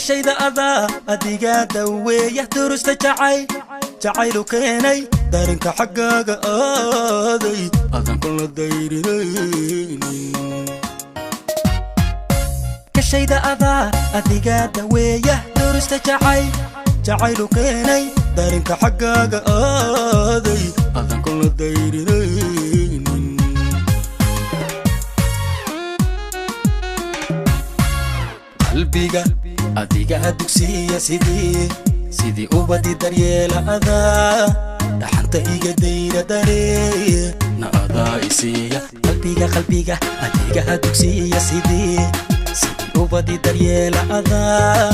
Kashayda adaa adiga daweeya durusta jacayl jacaylu keenay dareenka xaggaaga aaday adan kula dayrinaynin. Kashayda adaa adiga daweeya durusta jacayl jacaylu keenay dareenka xaggaaga aaday adan kula dayrinaynin. Qalbiga adiga dugsiya sidii ubadi daryeela adaa dhaxanta iga dayra daree na adaa isiiya. Qalbiga qalbiga adiga dugsiya sidii ubadi daryeela adaa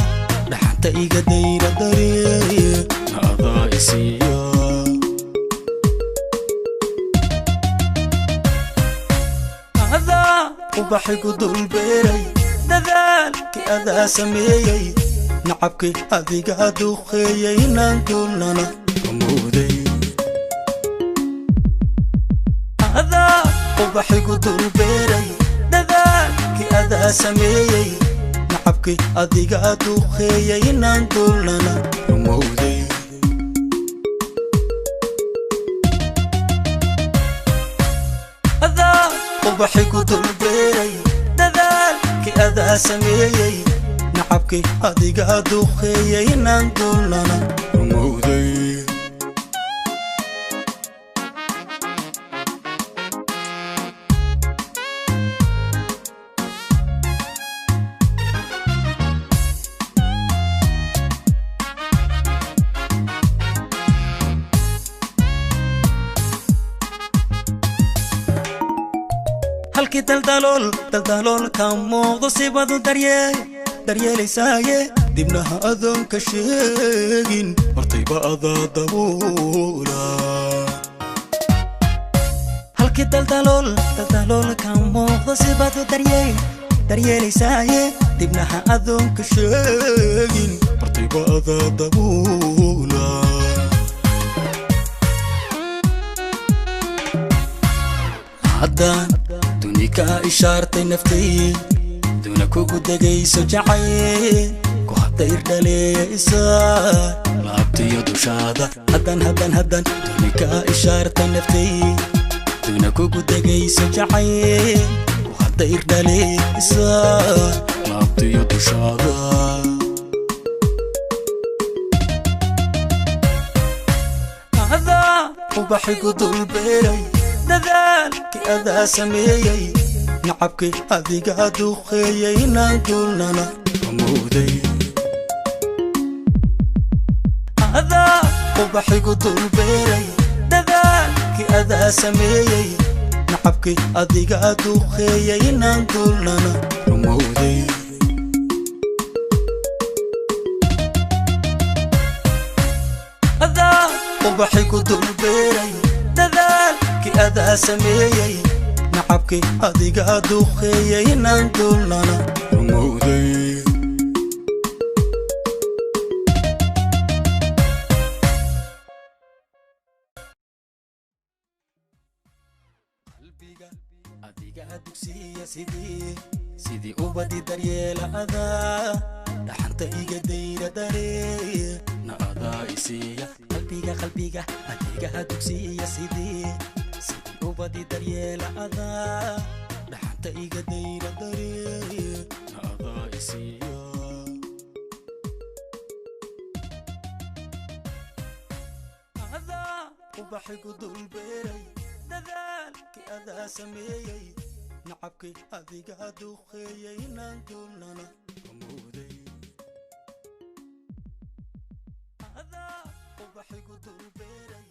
dhaxanta iga dayra daree na adaa isiiya. Adaa ubaxigu dulbeeray dadaalkii adaa sameeyey nacabkii adiga duqeeyey inaan duulnana rumowday. Adaa ubaxigu dulbeeray dadaalkii adaa sameeyey nacabkii adiga duqeeyey inaan duulnana rumowday. Adaa ubaxigu dulbeeray dadaalkii adaa sameeyey nacabkii adiga duqeeyey inaan duulnana rumowday. Halkii daldalool daldalool ka muuqdo sibadu daryeelaysaaye dibnaha adoon ka sheegin hortayba adaa dabuula. Halkii daldalool daldalool ka muuqdo sibadu daryeelaysaaye dibnaha adoon ka sheegin hortayba adaa dabuula. Haddaan duni kaa ishaartay naftay duna kugu degayso jacayl ku hadayr dhaleeyaysa laabtiyo dushaada. Haddaan haddaan haddaan duni kaa ishaartay naftay duna kugu degayso jacayl ku hadayr dhaleeyaysa laabtiyo dushaada. Adaa ubaxigu dulbeeray dadaalkii adaa sameeyey nacabkii adiga duqeeyey inaan duulnana rumowday. Adaa ubaxigu dulbeeray dadaalkii adaa sameeyey nacabkii adiga duqeeyey inaan duulnana rumowday. Adaa ubaxigu dulbeeray dadaalkii adaa sameeyey nacabkii adiga duqeeyey inaan duulnana rumowday. Qalbiga adiga dugsiya sidii ubadi daryeela adaa dhaxanta iga dayra daree na adaa isiiya. Qalbiga qalbiga adiga dugsiya sidii ubadi daryeela adaa dhaxanta iga dayra daree na adaa isiiya. Adaa ubaxigu dulbeeray dadaalkii adaa sameeyey nacabkii adiga duqeeyey inaan duulnana rumowday. Adaa ubaxigu dulbeeray.